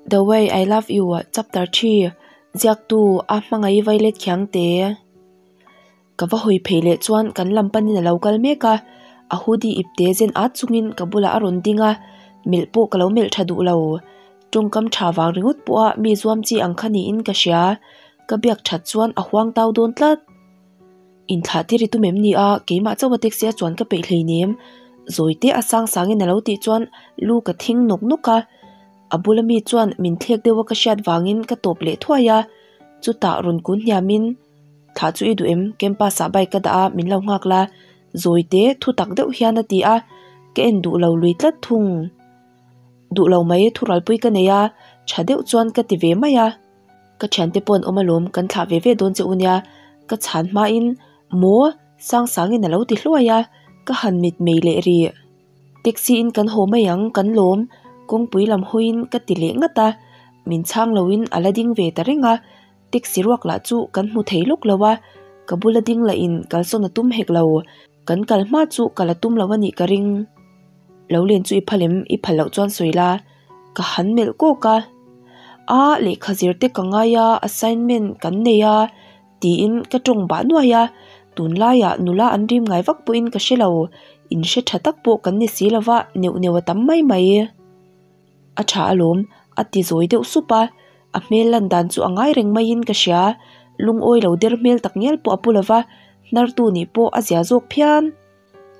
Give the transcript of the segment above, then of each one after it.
The Way I Love You Chapter 3 Ziaktu a hmangaih Violet Khiangte Ka va hawi phei leh chuan kan lam panin a lo kal mek a, a hoodie ipte zen at chungin ka bulah a rawn ding a, melh pawh ka lo melh tha duh lo. Tawngkam tha vang ringawt pawha mi zuam chi ang kha niin ka hria, ka biak that chuan a huang tau dawn tlat. Inthlah tir i tum em ni a, keimah chauha taxi a chuan ka peih hleinem. Zawi te a sang sangin a lo tih chuan lu ka thing nawk nawk a, a bula mi chuan min thlek deuha ka hriat vangin ka tawp leh thuai a, chutah rawn kun hniamin Thlah chu i duh em? Campus ah bike ka dah a, min lo nghak la. Zawi te thu tak deuh hian a ti a, ka en duh lo lui tlat thung. Duh lo mai thuralpui ka nei a, tha deuh chuan ka ti ve mai a. Ka thiante pawh an awm alawm, kan thlah ve ve dawn che u nia, ka chhan hmain maw Sangsangin a lo ti hluai a, ka han mit mei leh rih. Taxi in kan haw mai ang, kan lawm, kawngpui lam hawiin ka ti leh ngat a, min chhang loin a la ding ve ta reng a, taxi ruak lah chu kan hmu thei lawk lo a, ka bula ding lahin kalsawn a tum hek lo, kan kal hma chu ka la tum lo a nih ka ring. Lo len chu i phal em? I phal loh chuan sawi la, ka han melh kawk a. A, lehkha zir te ka ngai a, assignment kan nei a, tiin ka tawng bah nuai a. Tunlaiah nula an rim ngai vak pawhin ka hre lo, in hre tha tak pawh kan ni si lova, neuh neuh a tam mai mai. A tha alawm, a ti zawi deuh sup a, a hmel lan dan chu a ngai reng maiin ka hria, lungawi lo der hmel tak ngial pawh a pu lova, hnartu nih pawh a zia zawk phian.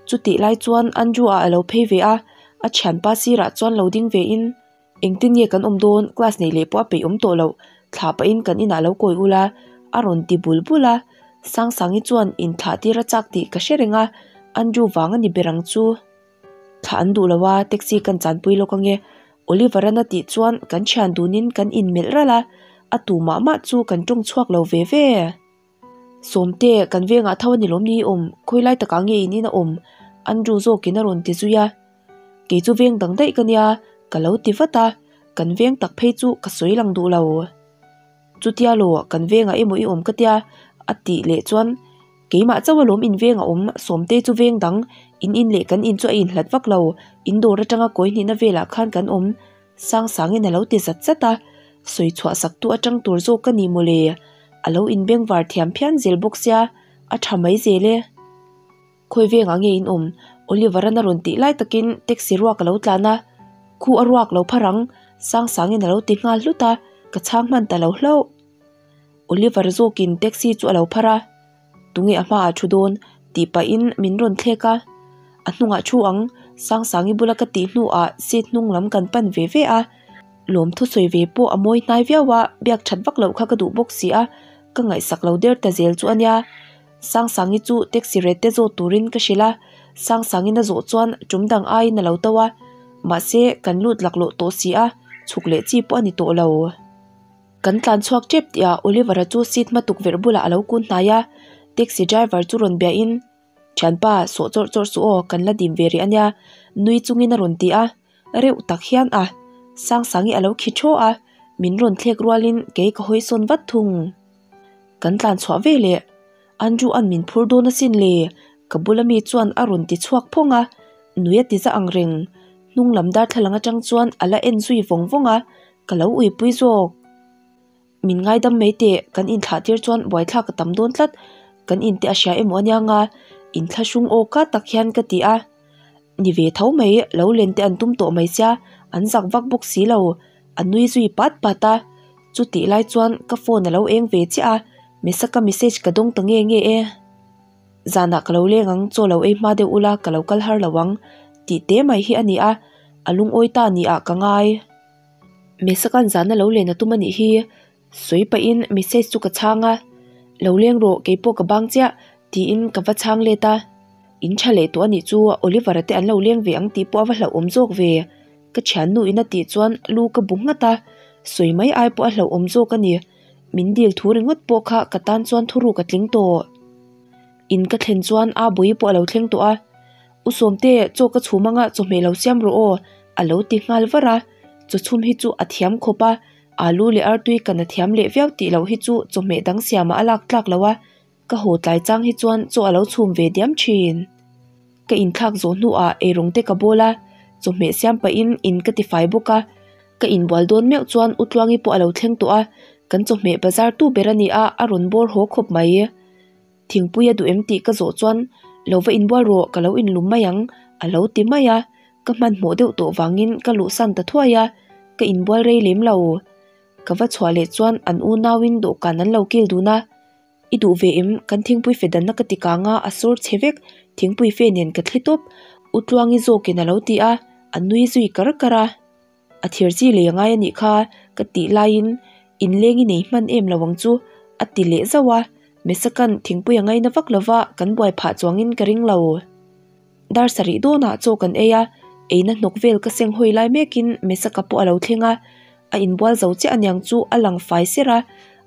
Chutih lai chuan Andrew-a a lo phei ve a, a thianpa sirah chuan lo ding ve in, Engtin nge kan awm dawn, class nei leh pawh a peih awm tawh loh, thlah pahin kan inah lo kawi ula, a rawn ti bul bul a. Sangsangi chuan inthlah tir a chak tih ka hre reng a, Andrew vang a ni ber ang chu. Thlah an duh lo a, taxi kan chanpui lawk ange, Oliver-an a tih chuan kan thian dunin kan inmelh ralh a, a tu mah mah chu kan tawng chhuak lo ve ve. Sawmte, kan vengah tho a ni lawm ni awm, khawi lai takah nge in in a awm? Andrew zawkin a rawn ti zui a. Kei chu veng dang daih ka nia, ka lo ti vat a, kan veng tak phei chu ka sawi lang duh lo. Chutia law, kan vengah emaw i awm ka tia, a tih leh chuan keimah chauh alawm in veng a awm, Sawmte chu veng dang, in in leh kan in chu a inhlat vak lo, in dawr atanga kawi hnihna velah khan kan awm, Sangsangin a lo ti zat zat a, sawi chhuah sak tu atang tur zawk ka ni mawle, a lo inbeng var thiam phian zel bawk sia, a tha mai zel e. Khawi vengah nge in awm? Oliver-an a rawn tih lai takin taxi ruak a lo tlan a, khu a ruak lo phar ang, Sangsangin a lo ti nghal hlut a, ka chhang hman ta lo hlauh. Oliver zawkin taxi chu a lo phar a. Tunge a hmaah thu dawn? tih pahin min rawn thlek a, a hnungah thu ang, Sangsangi bula ka tih hnuah seat hnung lam kan pan ve ve a, lawmthu sawi ve pawh a mawi hnai viau a, biak that vak loh kha ka duh bawk si a, ka ngaihsak lo der ta zel chu a nia. Sangsangi chu taxi rate te zawt turin ka hrilh a, Sangsangi'n a zawh chuan tum dang aiin a lo to a, mahse kan lut laklawh tawh si a, chhuk leh chi pawh a ni tawh lo. Kan tlan chhuak tep tih ah Oliver-a chu seat hma tukverh bulah a lo kun hnai a, taxi driver chu rawn bia in, Thianpa, sawh chawrh chawrh suh aw, kan la dim ve rih ania, nui chungin a rawn ti a, reuh tak hian a Sangsangi a lo khi thaw a, min rawn thlek rualin kei ka hawi sawn vat thung. Kan tlan chhuah ve leh, Andrew-a'n min phur dawn asin le, ka bula mi chuan a rawn ti chhuak phawng a, nui a ti za ang reng, hnung lam darthlalang atang chuan a la en zui vawng vawng a, Ka lo uipui zawk. Min ngaidam mai teh, kan inthlah tir chuan buaithlak a tam dawn tlat. Kan inte a hria emaw ania nga, inthlahrung aw ka tak hian ka ti a. Ni ve tho mai, lo len te an tum tawh mai sia, an zak vak bawk si lo. A nui zui pat pat a. Chutih lai chuan ka phone a lo eng ve chiah a, Mesaka message ka dawng ta nge nge e. Zanah ka lo leng ang, chaw lo ei hma deuh ula ka lo kal har lo ang, tih te mai hi a ni a, a lungawi ta ni ah ka ngai. Mesakan zana lo len a tum a nih hi, sawi pahin message chu ka chhang a, Lo leng rawh, keipawh ka bang chiah, tiin ka va chhang let a. In tha leh tawh a nih chu Oliver-a te an lo leng ve ang tih pawh a va hlauhawm zawk ve, ka thiannu in a tih chuan lu ka bu nghat a, sawi mai ai pawh a hlauhawm zawk a ni. Min dil thu ringawt pawh kha ka tan chuan thuruk a tling tawh. In ka thlen chuan a bawi pawh a lo thleng tawh a, U Sawmte, chaw ka chhum anga chawhmeh lo siam rawh aw, a lo ti nghal var a. Chaw chhum hi chu a thiam khawp a, alu leh artui kan a thiam leh viau tih loh hi chu chawhmeh dang siamah a lak tlak lo a, ka haw tlai chang hi chuan chaw a lo chhum ve diam thin. Ka inthlak zawh hnuah eirawng te ka bawl a, chawhmeh siam pahin in ka tifai bawk a. Ka inbual dawn meuh chuan U Tluangi pawh a lo thleng tawh a, kan chawhmeh bazar tu ber a ni a, a rawn bawr haw khawp mai. Thingpui a duh em tih ka zawh chuan lo va inbual rawh ka lo inlum mai ang a lo ti mai a, ka hmanhmawh deuh tawh vangin ka luhsan ta thuai a, ka inbual rei lem lo. Ka va chhuah leh chuan an unauin dawhkan an lo kil dun a, I duh ve em? Kan thingpui fe danna ka ti kang a, a sawr chhe vek, thingpui fe nen ka thli tawp U Tluangi zawkin a lo ti a, a nui zui kar kar a. A thir chi lei a ngai a nih kha ka tih laiin inleng i nei hman em lo ang chu a ti leh zauh a, Mesaka'n thingpui a ngaina vak lova kan buai phah chuangin ka ring lo. Dar sarih dawnah chaw kan ei a, eina hnawk vel ka seng hawi lai mekin Mesaka pawh a lo thleng a, a inbual zo chiah aniang chu a lang fai ser a,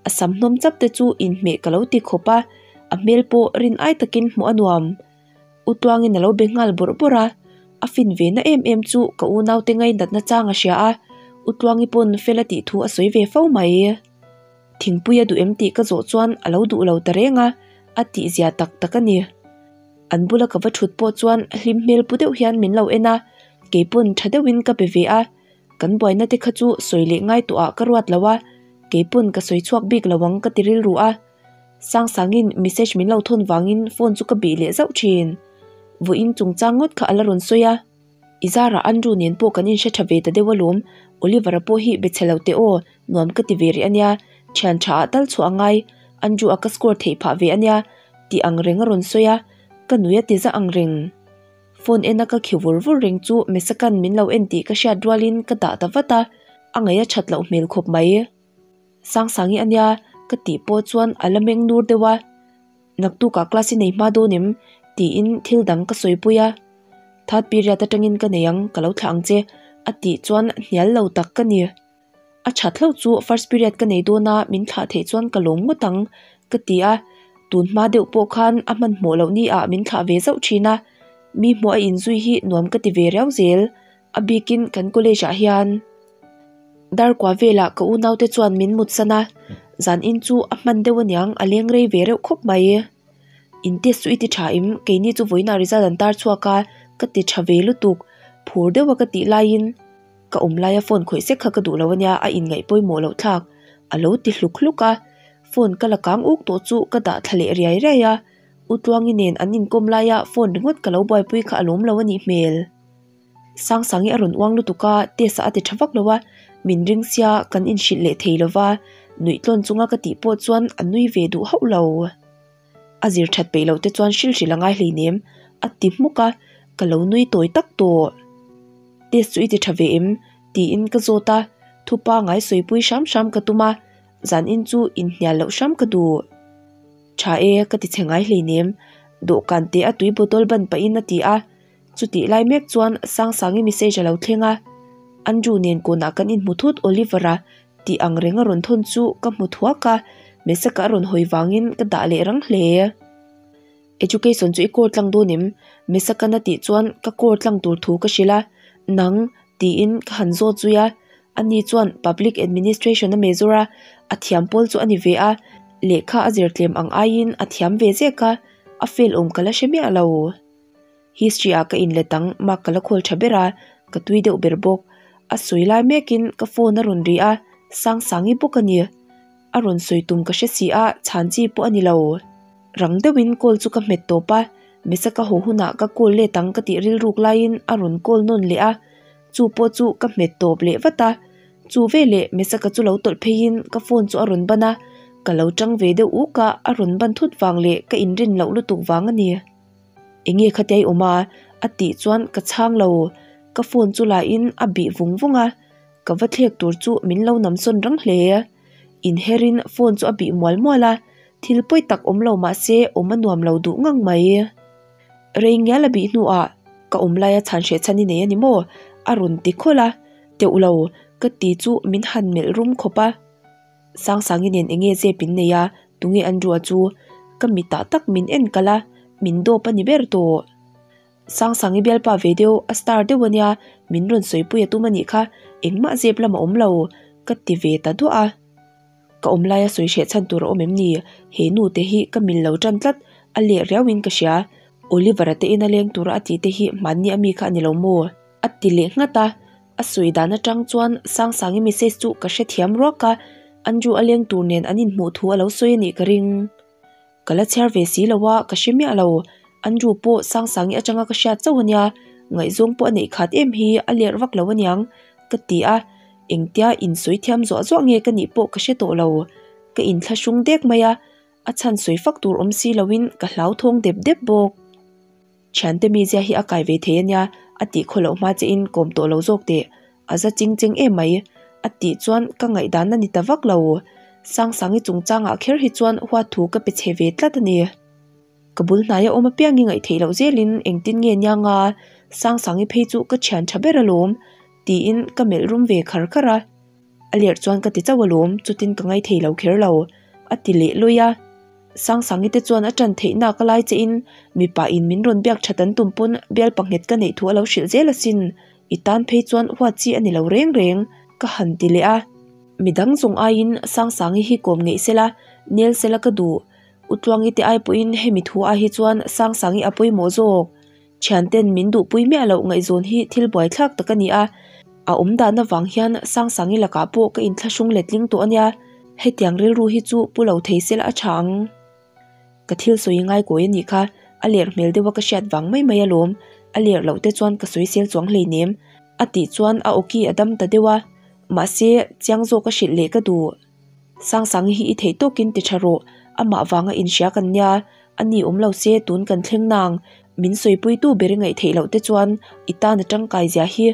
a sam hnawm chap te chu inhmeh ka lo ti khawp a, a hmel pawh rin ai takin hmuh a nuam. U Tluangin a lo be nghal bawrh bawrh a, a fin ve na em em chu ka unaute ngainatna chang a hria a, U Tluangi pawn fel a tih thu a sawi ve fo mai. Thingpui a duh em tih ka zawh chuan a lo duh lo ta reng a, a tihzia tak tak a ni. An bula ka va thut pawh chuan hlim hmel pu deuh hian min lo en a, keipawn tha deuhin ka be ve a, kan buaina te kha chu sawi leh ngai tawh ah ka ruat lo a, keipawn ka sawi chhuak bik lo ang ka ti rilru a. Sangsangin message min lo thawn vangin phone chu ka bih leh zauh thin. Vawiin chungchang ngawt kha a la rawn sawi a. I zarah Andrew nen pawh kan inhre tha ve ta deuh alawm, Oliver-a pawh hi be chhe lo teh aw, nuam ka ti ve rih ania, thian tha ah tal chhuah a ngai, Andrew-a ka score theih phah ve ania, tih ang reng a rawn sawi a, ka nui a ti za ang reng. Phone ena ka khi vur vur reng chu Mesaka'n min lo en tih ka hriat rualin ka dah ta vat a, a ngaih a that loh hmel khawp mai. Sangsangi ania ka tih pawh chuan a la meng nur deuh a, Naktukah class i nei hma dawn em? tiin thil dang ka sawipui a, Third period atangin ka nei ang, ka lo thlah ang che a tih chuan hnial lo tak ka ni. A that hlauh chu first period ka nei dawn a, min thlah theih chuan ka lawm ngawt ang ka ti a, tun hma deuh pawh khan a hmanhmawh loh ni ah min thlah ve zauh thin a, mi hmuh a inzui hi nuam ka ti ve riau zel, a bikin kan college ah hian. Darkua velah ka unaute chuan min mutsan a, zan in chu a hman deuh aniang a leng rei ve reuh khawp mai. In test chu i ti tha em? Keini chu vawiinah result an tar chhuak a, ka ti tha ve lutuk. Phur deuha ka tih laiin ka awm laia phone khawih sek kha ka duh lo ania, a inngaih pawimawh loh thlak a lo ti hluk hluk a. Phone ka la kang uk tawh chu ka dah thla leh riai riai a, U Tluangi nen an inkawm laia phone ringawt ka lo buaipui kha a lawm lo a nih hmel. Sangsangi a rawn uang lutuk a, test ah a ti tha vak lo a, min ring sia kan inhrilh leh thei lo va, nuih tlawn chunga ka tih pawh chuan a nui ve duh hauh lo. A zir that peih loh te chuan hrilh hrilh a ngai hleinem, a ti hmuk a, ka lo nui tawi tak tawh. Test chu i ti tha ve em? tiin ka zawt a, thupa ngai sawipui hram hram ka tum a, zanin chu inhnial loh hram ka duh. Tha e, ka ti chhe ngai hleinem, dawhkan te a tui bottle ban pahin a ti a. Chutih lai mek chuan Sangsangi message a lo thleng a, Andrew nen kawnah kan inhmu thut Oliver-a tih ang reng a rawn thawn chu ka hmu thuak a, Mesaka a rawn hawi vangin ka dah leh rang hle. Education chu i call tlang dawn em? Mesaka'n a tih chuan ka call tlang tur thu ka hrilh a, Nang? tiin ka han zawt zui a, ani chuan Public Administration a major a, a thiam pawl chu a ni ve a, lehkha a zir tlem ang aiin a thiam ve zek a, a fail awm ka la hre miah lo. History ah ka inlet ang, mark ka la khawl tha ber a, ka tui deuh ber bawk. A sawi lai mekin ka phone a rawn ri a, Sangsangi bawk a ni. A rawn sawi tum ka hre si a, chhan chi pawh a ni lo. Rang deuhin call chu ka hmet tawp a, Mesa ka haw hunah ka call let ang ka tih rilruk laiin a rawn call nawn leh a, chu pawh chu ka hmet tawp leh vat a. Chu veleh Mesaka chu lo tawlh pheiin ka phone chu a rawn ban a, ka lo tang ve deuh uk a, a rawn ban thut vang leh ka inrin loh lutuk vang a ni. Enge khatia i awm a? a tih chuan ka chhang lo. Ka phone chu la in a bih vung vung a, ka va thlek tur chu min lo nam sawn rang hle. Inher in phone chu a bih mual mual a, thil pawi tak awm lo mah se awm a nuam lo duh ngang mai. Rei ngial a bih hnuah ka awm laia chhan hreh chhan i nei a ni maw? a rawn ti khawlh a, teuh lo ka ti chu min han melh rum khawp a. Sangsangi nen enge zep in nei a, tunge an rua chu? Ka mitah tak min en kalh a, min dawp a ni ber tawh. Sangsangi bialpa ve deuh, a star deuh a nia, min rawn sawipui a tum a nih kha, engmah zep lam a awm lo, ka ti ve ta duah a. Ka awm laia sawi hreh chhan tur a awm em ni? He nu te hi ka mil lo tan tlat, a leh riau in ka hria. Oliver-a te ina leng tura a tih te hi hmanni ami kha a ni lo maw? A ti leh nghat a. A sawi dan atang chuan Sangsangi message chu ka hrethiam ruak a, Andrew a leng tur nen an inhmuh thu a lo sawi a nih ka ring. Ka la chhiar ve si lo a, ka hre miah lo. Andrew pawh Sangsangi atanga ka hriat chauh a nia, ngaihzawng pawh a neih khat em hi a lerh vak lo aniang ka ti a, engtia insawi thiam zuah zuah nge ka nih pawh ka hre tawh lo. Ka inthlahrung dek mai a, a chhan sawi fak tur awm si loin ka hlauthawng dep dep bawk. Thiante mizia hi a kai ve thei ania, a tih khaw loh hma che in kawm tawh lo zawk teh, a za ching cheng em mai, a tih chuan ka ngaihdan a ni ta vak lo. Sangsangi chungchangah kher hi chuan huat thu ka pe chhe ve tlat a ni. Ka bul hnaia awm apiang i ngaih theih loh zelin engtin nge nia nga, Sangsangi phei chu ka thian tha ber alawm, tiin ka melh rum ve khar khar a. A lerh chuan ka ti chauh alawm, chutin ka ngaithei lo kher lo, a ti leh lawi a. Sangsangi te chuan a ṭan theih nak a lai che in mipa in min rawn biak ṭhat an tum pawn bial panghet ka neih thu a lo hrilh zel asin, i tan phei chuan huat chi a ni lo reng reng, ka han ti leh a. Midang zawng aiin Sangsangi hi kawm ngeih sela, nel sela ka duh. Utluangi te ai pawhin hemi thu ah hi chuan Sangsangi a pawimawh zawk. Thianten min duhpui miah loh ngaihzawn hi thil buaithlak tak a ni a, a awm dan avang hian Sangsangi lakah pawh ka inthlahrung letling tawh a nia, hetiang rilru hi chu pu lo thei sela a tha ang. Ka thil sawi ngai kawi a nih kha, a lerh hmel deuha ka hriat vang mai mai alawm, a lerh loh te chuan ka sawi sel chuang hleinem, a tih chuan a awki a dam ta deuh a, mahse chiang zawk a hrilh leh ka duh. Sangsangi hi i theih tawkin ti tha rawh, amah vanga inhria kan nia, a ni awm lo se tun kan thleng nang, min sawipuitu ber i ngaih theih loh te chuan i tan a tangkai zia hi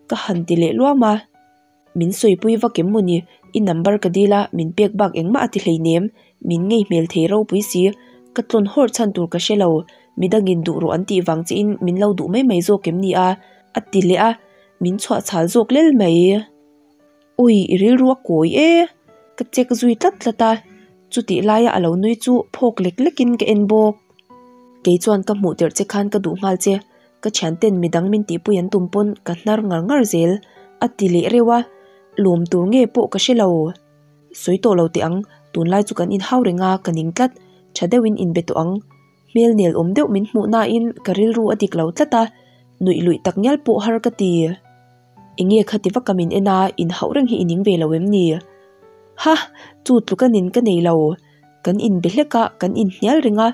ka han ti leh luam a. Min sawipui vak em mawni, i number ka dil a, min pek bak engmah a ti hleinem, min ngei hmel thei ropui si, ka tlawn hawrh chhan tur ka hre lo, midangin duh rawh an tih vang chiin min lo duh mai mai zawk em ni a, a ti leh a, min chhuah chhal zawk lel mai. Ui, i rilru a kawi e! Ka check zui tlat tlat a, chutih laia a lo nui chu phawk lek lekin ka en bawk. Kei chuan ka hmuh tirh che khan ka duh nghal che, ka thianten midang min tihpui an tum pawn ka hnar ngar ngar zel, a ti leh reuh a, lawm tur nge pawh ka hre lo. Sawi tawh lo teh ang, tunlai chu kan inhau reng a, ka ning tlat, tha deuhin inbe tawh ang. Hmel nel awm deuh min hmuh nain ka rilru a dik lo tlat a, nuih luih tak ngial pawh har ka ti. Enge khati vaka min en a, inhauh reng hi i ning ve lo em ni? Ha! Chu tluk a nin ka nei lo. Kan inbe hlek a, kan inhnial reng a,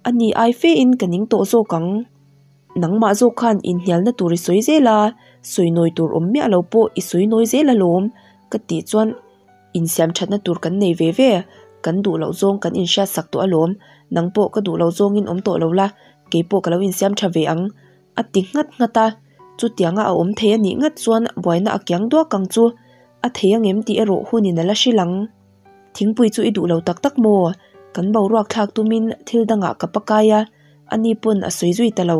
a ni ai fe in ka ning tawh zawk ang. Nangmah zawk khan inhnialna tur i sawi zel a, sawi nawi tur awm miah lo pawh i sawi nawi zel alawm, ka tih chuan insiam thatna tur kan nei ve ve, kan duh loh zawng kan inhriat sak tawh alawm, nang pawh ka duh loh zawngin awm tawh lo la, keipawh ka lo insiam tha ve ang. A ti nghat nghat a, chutianga a awm thei a nih ngat chuan buaina a kiang duak ang chu. A thei angem tih erawh hunin a la hrilh ang. Thingpui chu i duh lo tak tak maw? Kan boruak thlak tumin thil dangah ka pakai a, ani pawn a sawi zui ta lo.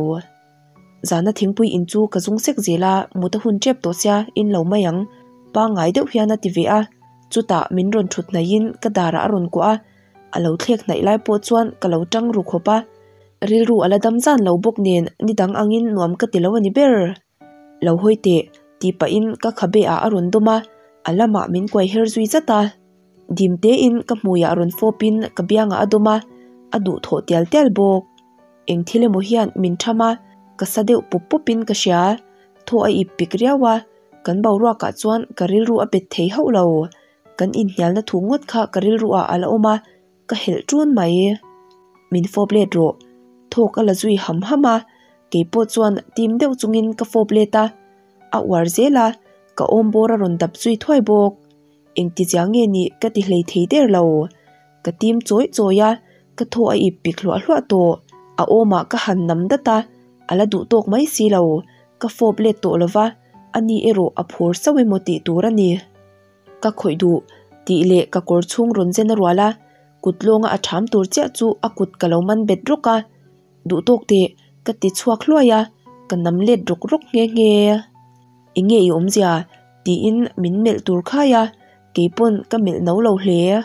Zana thingpui in chu ka zung sek zel a, mut a hun tep tawh sia, in lo mai ang. Pangngai deuh hian a ti ve a, chutah min rawn thut hnaihin ka darah a rawn kuah a, A lo thlek hnaih lai pawh chuan ka lo tang ru khawp a, rilru a la dam zan lo bawk nen ni dang angin nuam ka ti lo a ni ber. Lo hawi teh, tih pahin ka khabe ah a rawn dawm a, a lamah min kuai her zui zat a. Dim tein ka hmuiah rawn fawpin ka biangah a dawm a, a duhthawh tial tial bawk. Eng thil emaw hian min tham a, ka sa deuh pup pupin ka hria. Thaw a ip pik riau a, kan boruakah chuan ka rilru a bet thei hauh lo. Kan inhnialna thu ngawt kha ka rilru ah a la awm a, ka helh ṭun mai. Min fawp let rawh. Thawk a la zui ham ham a, keipawh chuan tim deuh chungin ka fawp let a. A uar zel a, ka awm bawr a rawn dap zui thuai bawk. Engti zia nge nih ka ti hlei thei der lo. Ka tim chawih chawih a, ka thaw a ip pik hluah hluah tawh. A awmah ka han nam dat a, a la duh tawk mai si lo. Ka fawp let tawh lo va, ani erawh a phur sauh emaw tih tur a ni. Ka khawih duh, tih leh ka kawr chhung rawn zen a rual a, kut lawnga a ṭham tur chiah chu a kut ka lo man bet rawk a, Duh tawk teh, ka ti chhuak hluai a, ka nam let rawk rawk nghe nghe. Enge i awmzia? tiin min melh tur khai a, keipawn ka melh no lo hle.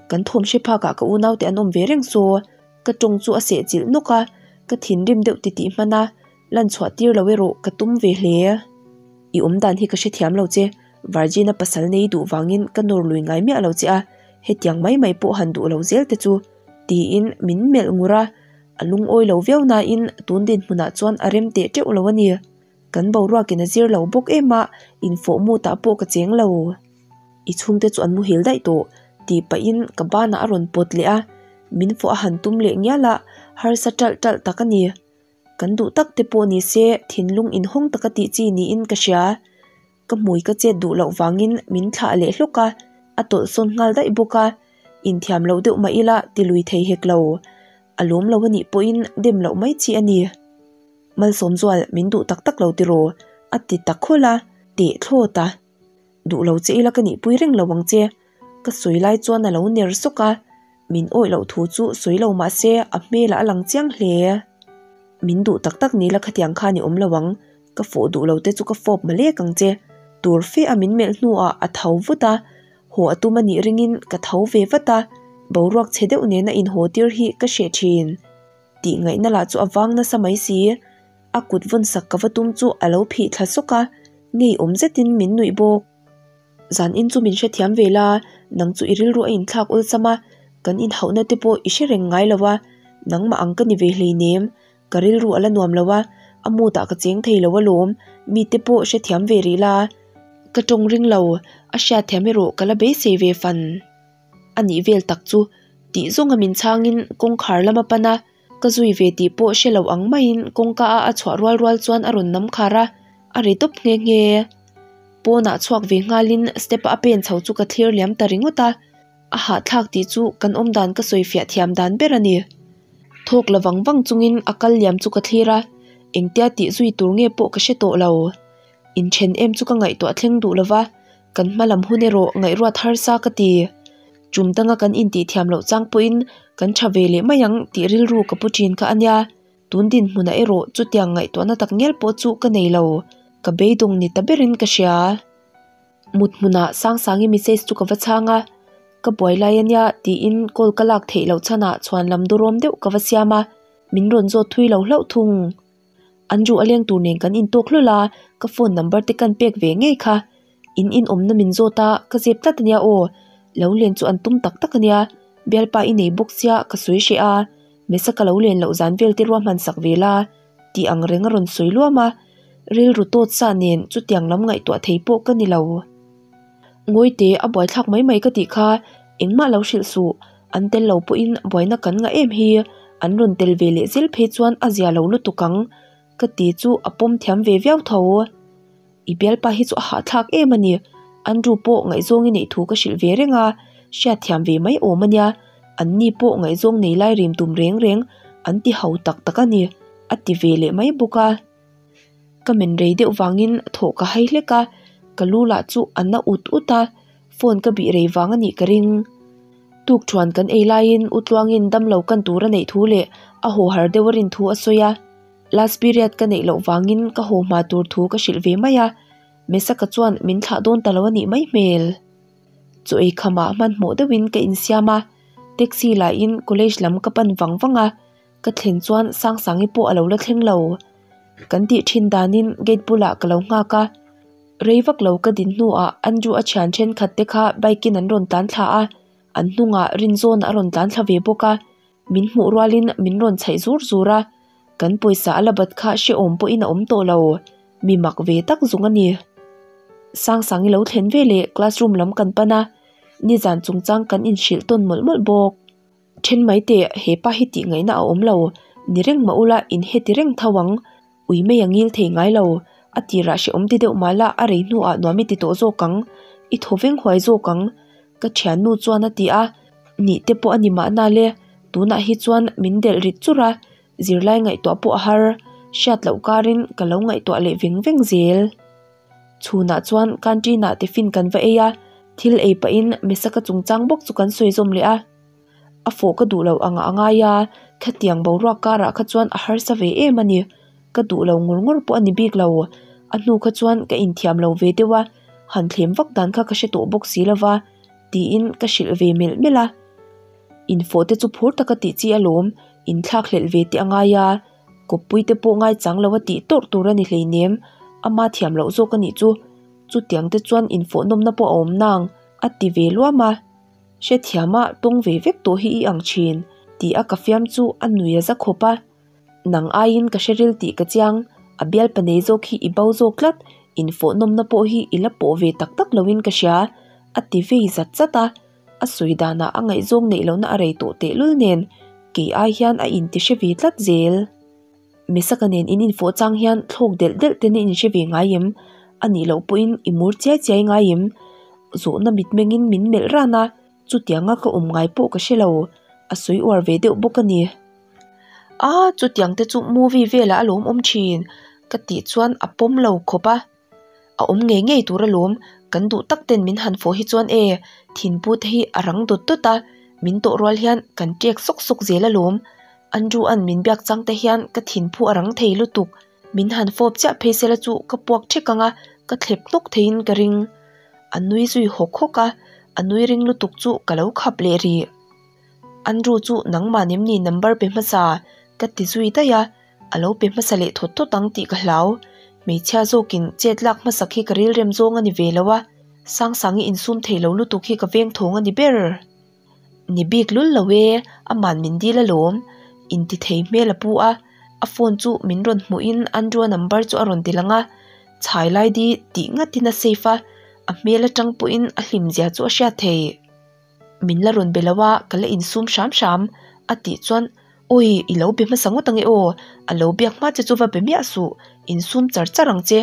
Kan thawm hre phakah ka unaute an awm ve reng saw, ka tawng chu a sehchilh nawk a, ka thinrim deuh titih hman a, lan chhuah tir lo erawh ka tum ve hle. I awm dan hi ka hrethiam lo che, Virgin-a pasal nei duh vangin ka nawr lui ngai miah lo che a, hetiang mai mai pawh han duh lo zel te chu, tiin min melh ngur a, a lungawi lo viau nain tun dinhmunah chuan a rem teh teuh lo a ni. Kan boruakin a zir lo bawk em a, infawh mutah pawh ka cheng lo. I chhungte chu an muhil daih tawh tih pahin ka banah a rawn pawt leh a, min fawh a han tum leh ngial a, harsa ṭalh ṭalh tak a ni. Kan duh tak te pawh ni se thinlung inhawng taka tih chi niin ka hria. Ka hmui ka chet duh loh vangin min thlah leh hlawk a, a tawlh sawn nghal daih bawk a, inthiam loh deuh mah ila ti lui thei hek lo. A lawm lo a nih pawhin dem loh mai chi a ni. Malsawmzual min duh tak tak lo tiraw? a ti ta khawlh a, teh thlawt a. Duh lo che ila ka nihpui reng lo ang che. Ka sawi lai chuan a lo ner sawk a, min awih loh thu chu sawi lo mah se a hmelah a lang chiang hle. Min duh tak tak ni la khatiang khan i awm lo ang, ka fawh duh lo te chu ka fawp malek ang che. Tur fe a min melh hnuah a tho vut a, haw a tum a nih ringin ka tho ve vat a, boruak chhe deuh nena inhaw tir hi ka hreh thin. Tih ngaihna lah chu a vang nasa mai si. A kut vawn sak ka va tum chu a lo phih thla sawk a, ngeiawm zetin min nuih bawk. Zan in chu min hrethiam ve la, nang chu i rilru a inthlak awlsam a, kan inhauhna te pawh i hre reng ngai lo a, nangmah ang ka ni ve hleinem, ka rilru a la nuam lo a, a mood ah ka cheng thei lo alawm, mite pawh hrethiam ve rih la. Ka tawng ring lo, a hriatthiam erawh ka la beisei ve fan. A nih vel tak chu tih zawnga min chhangin kawngkhar lam a pan a, ka zui ve tih pawh hre lo ang maiin kawngka a a chhuah rual rual chuan a rawn nam khar a, a ri tawp nghe nghe. Pawnah chhuak ve nghalin step a pen chho chu ka thlir liam ta ringawt a, a hahthlak tih chu kan awmdan ka sawi fiah thiam dan ber a ni. Thawk la vang vang chungin a kal liam chu ka thlir a, engtia tih zui tur nge pawh ka hre tawh lo. Inthen em chu ka ngaihtuah thleng duh lova, kan hma lam hun erawh ngaihruat harsa ka ti. Tum danga kan intih thiam loh chang pawhin kan tha ve leh mai ang tih rilru ka pu thin kha a nia. Tun dinhmunah erawh chutiang ngaihtuahna tak ngial pawh chu ka nei lo, ka beidawng ni ta berin ka hria. Mut hmunah Sangsangi message chu ka va chhang a, ka buai lai a nia tiin call ka lak theih loh chhanah chhuan lam durawm deuh ka va siam a, min rawn zawt thui lo hlauh thung. An ruh a leng tur nen kan intawk hlawlh a, ka phone number te kan pek ve ngei kha. In inawmna min zawt a, ka zep tlat a nia aw. Lo len chu an tum tak tak a nia, bialpa i nei bawk sia ka sawi hreh a, Mesa ka lo len loh zan vel te ruahman sak ve la tih ang reng a rawn sawi luam a, rilru tawt sa nen chutiang lam ngaihtuah thei pawh ka ni lo. Ngawite a buaithlak mai mai ka tih kha engmah lo hrilh suh, an tel lo pawhin buaina kan ngah em hi, an rawn tel ve leh zel phei chuan a zia lo lutuk ang ka ti chu a pawm thiam ve viau tho. I bialpa hi chu a hahthlak em a ni, Andrew pawh ngaihzawng i neih thu ka hrilh ve reng a, hriatthiam ve mai awm a nia, an ni pawh ngaihzawng nei lai rim tum reng reng an ti ho tak tak a ni, a ti ve leh mai bawk a. Ka men rei deuh vangin thawh ka hai hlek a, ka lu lah chu a na ut ut a, phone ka bih rei vang a nih ka ring. Tukṭhuan kan ei laiin U Tluangin damlo kan tur a neih thu leh a haw har deuh a rin thu a sawi a. Last period ka neih loh vangin ka haw hma tur thu ka hrilh ve mai a, Mesaka chuan min thlah dawn ta lo a nih mai hmel. Chaw ei khamah hmanhmawh deuhin ka insiam a, taxi lahin college lam ka pan vang vang a, ka thlen chuan Sangsangi pawh a lo la thleng lo. Kan tih thin danin gate bulah ka lo nghak a, rei vak lo ka din hnuah Andrew a thian thenkhat te kha bike in an rawn tlan thla a, an hnungah Rinzawn a rawn tlan thla ve bawk a. Min hmuh rualin min rawn chhaih zur zur a, kan pawisa a la bat kha hrehawm pawhin a awm tawh lo, mi mak ve tak zung a ni. Sangsangi lo thlen ve leh classroom lam kan pan a, nizan chungchang kan inhrilh tawn mawlh mawlh bawk. Then mai teh, he pa hi tih ngaihna a awm lo, ni reng mah ula in heti reng tho ang, ui mai a ngil thei ngai lo, a tirah hrehawm ti deuh mah la a rei hnuah nuam i ti tawh zawk ang, i thaw veng huai zawk ang, ka thiannu chuan a ti a, nih te pawh a ni mahna le, tunah hi chuan min delh rit chur a, zirlai ngaihtuah pawh a har, hriat loh karin ka lo ngaihtuah leh veng veng zel. Chhunah chuan canteen ah tiffin kan va ei a, thil ei pahin Mesaka chungchang bawk chu kan sawi zawm leh a. A fawh ka duh loh angah a ngai a, khatiang boruak karah kha chuan a harsa ve em a ni. Ka duh lo ngur ngur pawh a ni bik lo. A hnu kha chuan ka inthiam lo ve deuh a, han thlem vak dan kha ka hre tawh bawk si lo va, tiin ka hrilh ve melh melh a. Infawh te chu phur taka tih chi alawm, inthlak hlelh ve te a ngai a, kawppui te pawh ngaichang lo a tih tawrh tur a ni hleinem, ama thiam loh zawk a nih chu. Chutiang te chuan infawh nawmna pawh a awm nang, a ti ve luam a. Hrethiama tawng ve vek tawh hi i ang thin, tih a ka fiam chu a nui a za khawp a. Nang aiin ka hre ril tih ka chiang, A bialpa nei zawk hi i bo zawk tlat, infawh nawmna pawh hi i la pawh ve tak tak loin ka hria, a ti vei zat zat a. A sawi danah a ngaihzawng neih lohna a rei tawh tehlul nen kei ai hian a inti hre ve tlat zel. Mesaka nen in infawh chang hian thlawk delh delh ten i inhre ve ngai em? A nih loh pawhin i mur chiai chiai ngai em? Zawhna mitmengin min melh ran a, chutianga ka awm ngai pawh ka hre lo, a sawi uar ve deuh bawk a ni. A, chutiang te chu movie velah a lawm awm thin, ka tih chuan a pawm lo khawp a. A awm ngei ngei tur alawm, kan duh tak ten min han fawh hi chuan e, thinpu te hi a rang dawt dawt a, min tawh rual hian kan ṭek sawk sawk zel alawm. Andrew an min biak chang te hian ka thinphu a rang thei lutuk, min han fawp chiah phei sela chu ka puak ṭhek ang a, ka thlep hnawk theiin ka ring. A nui zui hawk hawk a, a nui ring lutuk chu ka lo khap leh rih. Andrew chu nangmah nemni number pe hmasa ka ti zui daih a. A lo pe hmasa leh thawt thawt ang tih ka hlau. Hmeichhia zawkin chet lak hmasak hi ka rilrem zawng a ni ve lo a, Sangsangi insum thei lo lutuk hi ka veng thawng a ni ber. Ni bik lul lo e, aman min dil alawm. Inti thei hmel a pu a, a phone chu min rawn hmuhin Andrew-a number chu a rawn ti lang a, chhai lai di tih ngatin a save a, a hmel atang pawhin a hlimzia chu a hriat theih. Min la rawn be lo a, ka la insum hram hram, a tih chuan Awi, i lo be hmasa ngawt ange aw, a lo biak hma che chu va be miah suh, insum char char ang che,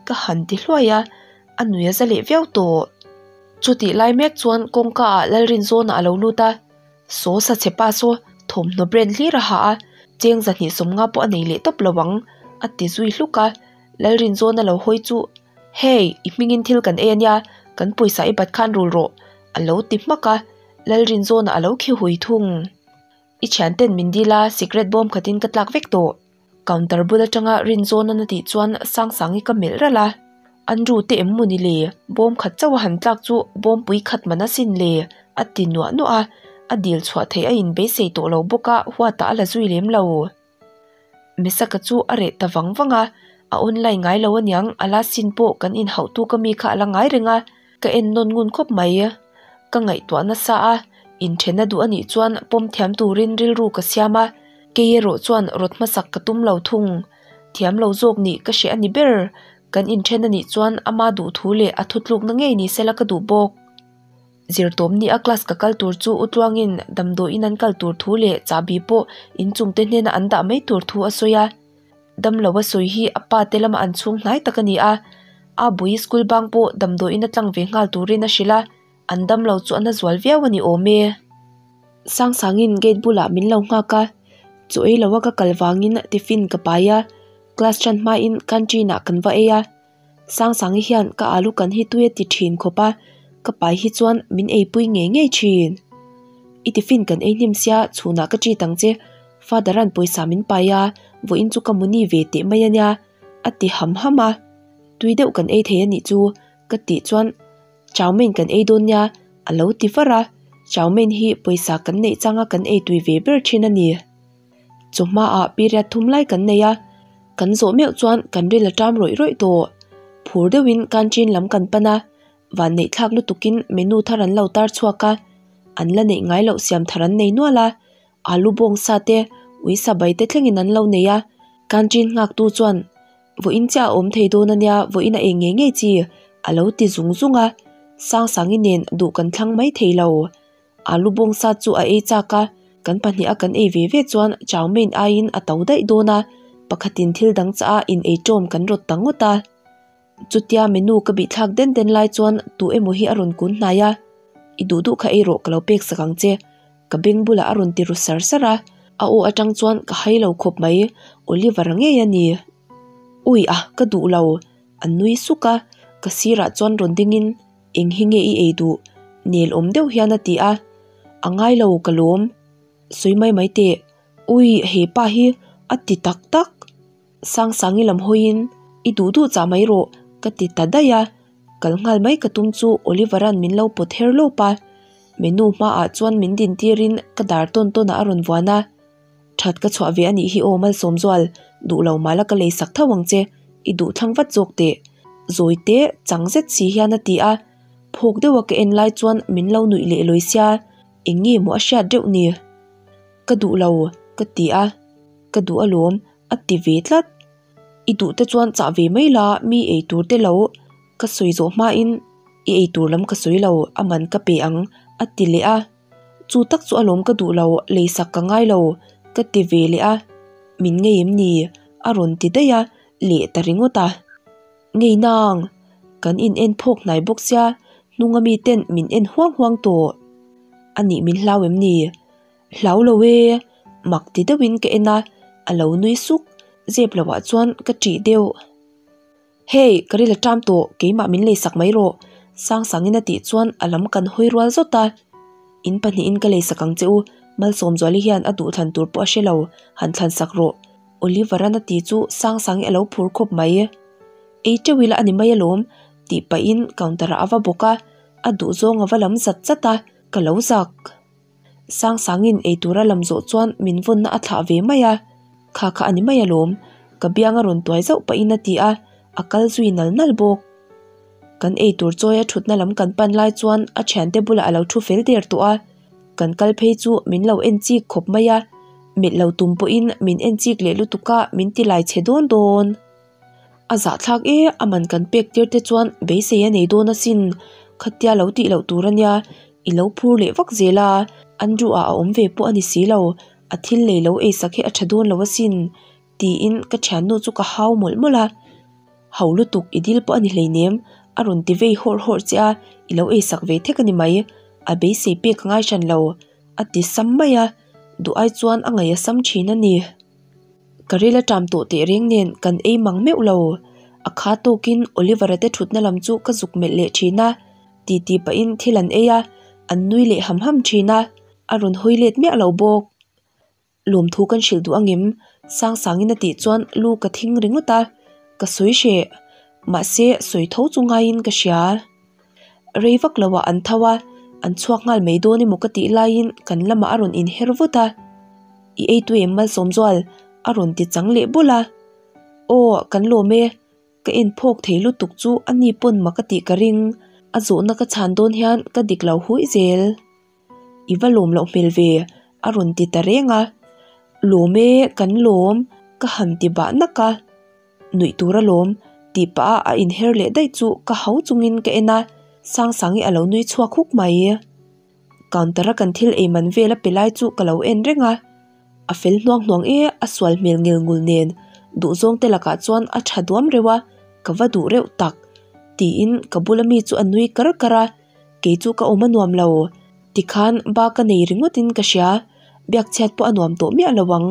ka han ti hluai a, a nui a za leh viau tawh. Chutih lai mek chuan kawngka ah Lalrinzawna a lo lut a, Saw sa chhe pa saw thawmhnaw brand hlir a ha a, cheng zahnih sawmnga pawh a nei leh tawp lo ang, a ti zui hluk a, Lalrinzawna lo hawi chu Hey, i hmingin thil kan ei ania, kan pawisa i bat khan rul rawh, a lo ti hmak a, Lalrinzawna a lo khi hui thung. I thianten min dil a, sikret bawm khatin ka tlak vek tawh. Counter bul atanga Rinzawnan a tih chuan Sangsangi ka melh ralh a. Andrew te em maw ni le, bawm khat chauh a han tlak chu bawmpui khat man asin le, a ti nuah nuah a, a dil chhuah theih a inbeisei tawh lo bawk a, huatah a la zui lem lo. Mesaka chu a reh ta vang vang a, a online ngai lo aniang, a last scene pawh kan inhauh tuk ami kha a la ngai reng a, ka en nawn ngun khawp mai. Ka ngaihtuah nasa a, inthen a duh anih chuan pawm thiam turin rilru ka siam a, kei erawh chuan rawt hmasak ka tum lo thung. Thiam lo zawk nih ka hreh a ni ber, kan inthen anih chuan ama duh thu leh a thutlukna ngei ni sela ka duh bawk. Zirtawm ni a class ka kal tur chu Utluangin damdawiin an kal tur thu leh chahbi pawh inchung te hnena an dah mai tur thu a sawi a. Damlo a sawi hi a pa te lama an chhung hnai tak a ni a. A bui school bang pawh damdawiin a tlang ve nghal turin a hrilh a, an damlo chu a na zual viau a ni awm e. Sangsangin gate bulah min lo nghak a, chaw ei loa ka kal vangin tiffin ka pai a, class ṭan hmain canteen ah kan va ei a. Sangsangi hian ka alu kan hi tui a ti thin khawp a, ka pai hi chuan min eipui ngei ngei thin. I tiffin kan ei hnim sia chhunah ka treat ang che, father an pawisa min pai a, vawiin chu ka muni ve teh mai a nia, a ti ham ham a. Tui deuh kan ei thei a nih chu ka tih chuan chow mein kan ei dawn nia a lo ti var a, chow mein hi pawisa kan neih changa kan ei tui ve ber thin a ni. Chawhmaah period thum lai kan nei a, kan zawh meuh chuan kan ril a ṭam rawih rawih tawh. Phur deuhin canteen lam kan pan a, vanneih thlak lutukin menu thar an lo tar chhuak a, an la neih ngai loh siam thar an nei nual a, alu bawng sa te, ui sa bai te thlengin an lo nei a. Canteen nghaktu chuan vawiin chiah a awm thei dawn a nia, vawiin a ei ngei ngei chi a lo ti zung zung a, Sangsangi nen duh kan thlang mai thei lo. Alu bawngsa chu a ei chak a, kan pahnih a kan ei ve ve chuan chow mein aiin a to daih dawn a, pakhatin thil dang chah a in ei ṭawm kan rawt ta ngawt a. Chutia menu ka bih thlak den den lai chuan tu emaw hi a rawn kun hnai a, I duh duh kha ei rawh ka lo pek sak ang che, ka beng bulah a rawn ti ru sar sar a, a aw atang chuan ka hai lo khawp mai, Oliver-a ngei a ni. Ui a, ka duh lo, a nui suk a, ka sirah chuan rawn dingin. Eng hi nge i ei duh? Nel awm deuh hian a ti a. A ngai lo ka lawm. Sawi mai mai teh. Ui, he pa hi a ti tak tak. Sangsangi lam hawiin, I duh duh chah mai rawh, ka ti ta daih a. Kal nghal mai ka tum chu Oliver-a'n min lo pawt her lawp a. Menu hmaah chuan min din tirin ka dar tawn tawnah a rawn vuan a. That ka chhuah ve a nih hi aw Malsawmzual, duh lo mah la ka lei sak tho ang che, i duh thlang vat zawk teh. Zawi te chang zet si hian a ti a, phawk deuha ka en lai chuan min lo nuih leh lawi sia, eng nge maw a hriat reuh ni? Ka duh lo, ka ti a, ka duh alawm, a ti ve tlat. I duh te chuan chah ve mai la, mi ei tur te lo ka sawi zawh hmain i ei tur lam ka sawi lo, a man ka pe ang a ti leh a. Chu tak chu alawm ka duh lo, leisak ka ngai lo ka ti ve leh a. Min ngei em ni? A rawn ti daih a, leh ta ringawt a. Ngei nang! Kan in en phawk hnai bawk sia, hnunga mi ten min en huang huang tawh. A nih min hlau em ni? Hlau lo e! Mak ti deuhin ka en a, a lo nui suk, zep loah chuan ka ṭih deuh. Hey, ka ril a ṭam tawh, keimah min leisak mai rawh, Sangsangin a tih chuan a lam kan hawi rual zawt a. In pahnihin ka leisak ang che u, Malsawmzuali hian a duhthlan tur pawh a hre lo, han thlansak rawh, Oliver-a'n a ti chu Sangsangi a lo phur khawp mai. Ei teuh ila a ni mai alawm, tih pahin counter-ah a va bawk a, a duhzawng a va lam zat zat a, ka lo zak. Sangsangin eitur a lam zawh chuan min vawnna a thlah ve mai a, Kha kha a ni mai alawm, ka biang a rawn tuai zauh pahin a ti a, a kal zui nal nal bawk. Kan eitur chawi a thutna lam kan pan lai chuan a thiante bulah a lo thu fel der tawh a, kan kal phei chu min lo en chik khawp mai a, melh lo tum pawhin min en chik leh lutuk a min ti lai chhe dawn dawn. A zahthlak e, a man kan pek tir te chuan beisei a nei dawn asin, khatia lo tih loh tur ania, i lo phur leh vak zel a, Andrew ah a awm ve pawh a ni si lo, a thil lei lo eisak hi a tha dawn lo asin, tiin ka thiannu chu ka hau mawlh mawlh a. Ho lutuk i dil pawh a ni hleinem, a rawn ti vei hawrh hawrh che a, i lo eisak ve thek a ni mai, a beisei pek a ngai hran lo, a ti sam mai a, duh ai chuan a ngaih a sam thin a ni. Ka ril a ṭam tawh teh reng nen kan ei mang meuh lo. A kha tawkin Oliver-a te ṭhutna lam chu ka zuk melh leh ṭhin a, titi pahin thil an ei a, an nui leh ham ham ṭhin a, a rawn hawi let miah lo bawk. Lawmthu kan hrilh duh angem? Sangsangin a tih chuan lu ka thing ringawt a, ka sawi hreh. Mahse sawi tho chu ngaiin ka hria. Rei vak lo ah an tho a, an chhuak nghal mai dawn emaw ka tih laiin kan lamah a rawn inher vut a. I ei tui em Malsawmzual? a rawn ti chang leh bawlh a. Aw, kan lawm e. Ka en phawk thei lutuk chu a ni pawn mak a tih ka ring. A zawhna ka chhan dawn hian ka dik lo huih zel. I va lawm loh hmel ve, a rawn ti ta reng a. Lawm e, kan lawm, ka han ti bah nak a. Nuih tur alawm, tih pah a a inher leh daih chu ka hau chungin ka en a, Sangsangi a lo nui chhuak huk mai. Counter a kan thil ei man vel a pe lai chu ka lo en reng a, a fel hnuang hnuang e, a sual hmel ngel ngul nen duhzawng te lakah chuan a tha duam reuh a, ka va duh reuh tak, tiin ka bula mi chu a nui kar kar a, kei chu ka awm a nuam lo, tikhan ba ka nei ringawt in ka hria, biak chhiat pawh a nuam tawh miah lo ang.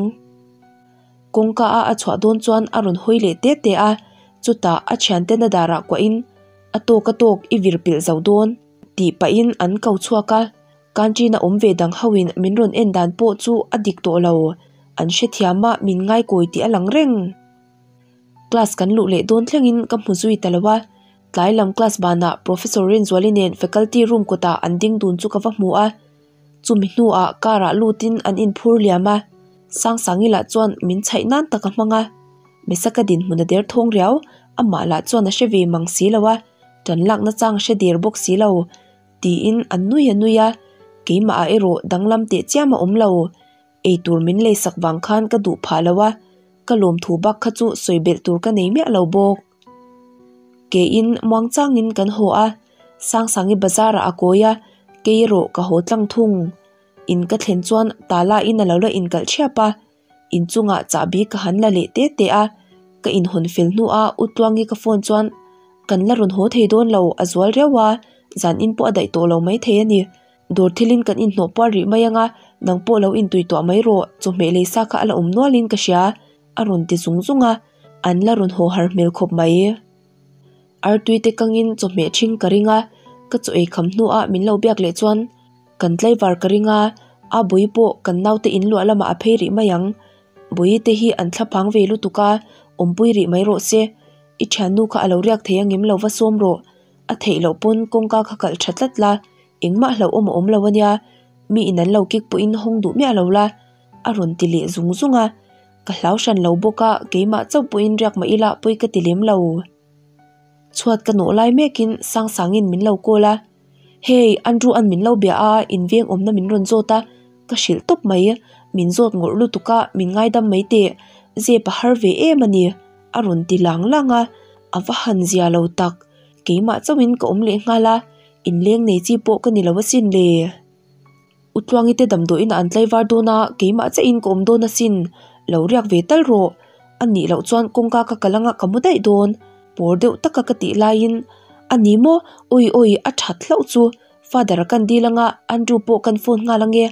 Kawngka a a chhuah dawn chuan a rawn hawi leh te te a, chutah a thianten a darah kuahin a tawk a tawk i vir pilh zo dawn tih pahin an ko chhuak a, canteen a awm ve dang hoin min rawn en dan pawh chu a dik tawh lo, an hrethiam a min ngaikawi tih a lang reng. Class kan luh leh dawn thlengin ka hmu zui ta lo a, tlai lam class banah Professor Rinzuali nen faculty room kawtah an ding dun chu ka va hmu a. Chumi hnuah car ah lutin an inphur liam a, Sangsangi lah chuan min chhaih nan tak a hmang a. Mesaka dinhmun a der thawng riau, amah lah chuan a hre ve mang si lo a, tan lakna chang a hre der bawk si lo, tiin a nui a nui a, keimah ah erawh danglam teh chiam a awm lo. Eitur min leisak vang khan ka duh phah lo a, ka lawmthu bak kha chu sawi belh tur ka nei miah lo bawk. Keiin muangchangin kan haw a, Sangsangi bazar ah a kawi a, kei erawh ka haw tlang thung. In ka thlen chuan tala in a lo la inkalh thiap a, inchungah chahbi ka han la leh te te a, ka inhawn fel hnuah U Tluangi ka phone chuan kan la rawn haw thei dawn lo a zual riau a, zan in pawh a daih tawh lo maithei a ni. Dawr thilin kan inhnawh puar rih mai ang a, nang pawh lo intui tuah mai rawh, chawhmeh lei sa kha a la awm nualin ka hria, a rawn ti zung zung a, an la rawn haw har hmel khawp mai. Artui te kangin chawhmeh ṭhing ka ring a, ka chaw ei kham hnuah min lo biak leh chuan kan tlaivar ka ring a, a bawi pawh kan naute in luah lamah a phei rih mai ang. Bawi te hi an thlaphang ve lutuk a, awmpui rih mai rawh se. I ṭhiannu kha a lo riak thei angem lo va sawm rawh. A theih loh pawn kawngka kha kalh ṭha tlat la, engmah hlauhawm a awm lo ania, mi in an lo kik pawhin hawng duh miah lo la, a rawn ti leh zung zung a. Ka hlau hran lo bawk a, keimah chauh pawhin riak mah ila pawi ka ti lem lo. Chhuat ka nawh lai mekin Sangsangin min lo call a, Hey, Andrew an min lo bia a, in veng awmna min rawn zawt a, ka hrilh tawp mai, min zawt ngawrh lutuk a, min ngaidam mai teh, zep a har ve em a ni. A rawn ti lang lang a, a va han zia lo tak. Keimah chauhin ka awm leh nghal a, inleng nei chi pawh ka ni lo asin le. Utluangi te damdawiin ah an tlaivar dawn a, keimah chiahin ka awm dawn asin. Lo riak ve tal rawh. A nih loh chuan kawngka ka kal anga ka mu daih dawn. Pawr deuh taka ka tih laiin, A ni maw? Awi awi, a that hlauh chu. Father-a kan dil anga Andrew pawh kan phone nghal ange.